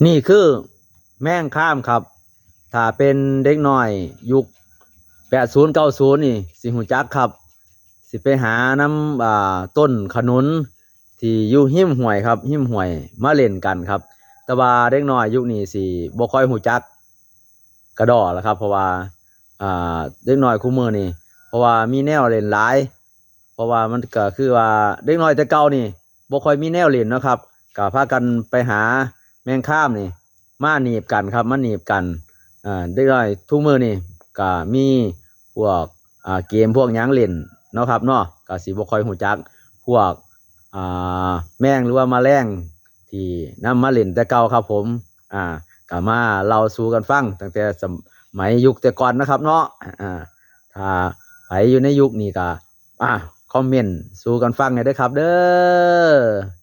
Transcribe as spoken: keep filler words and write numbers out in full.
นี่คือแมงคามครับ ถ้าเป็นเด็กน้อยยุคแปดศูนย์เก้าศูนย์นี่สิฮู้จักครับ สิไปหานำอ่าต้นขนุนที่อยู่ริมห้วยครับ ริมห้วยมาเล่นกันครับ แต่ว่าเด็กน้อยยุคนี้สิบ่ค่อยฮู้จักกระดอแล้วครับ เพราะว่าอ่าเด็กน้อยคุมื้อนี่ เพราะว่ามีแนวเล่นหลาย เพราะว่ามันก็คือว่าเด็กน้อยแต่เก่านี่บ่ค่อยมีแนวเล่นเนาะครับ ก็พากันไปหาแมงคามนี่มาหนีบกันครับ มาหนีบกัน อ่า เด็กน้อยทุกมื้อนี่ก็มีพวกอ่าเกมพวกหยังเล่นเนาะครับเนาะ ก็สิบ่ค่อยฮู้จักพวกอ่าแมงหรือว่าแมลงที่นำมาเล่นแต่เก่าครับผม อ่า ก็มาเล่าสู่กันฟังตั้งแต่สมัยยุคแต่ก่อนนะครับเนาะ อ่า ถ้าไผอยู่ในยุคนี้ก็อ่าคอมเมนต์สู่กันฟังแหน่เด้อครับเด้อ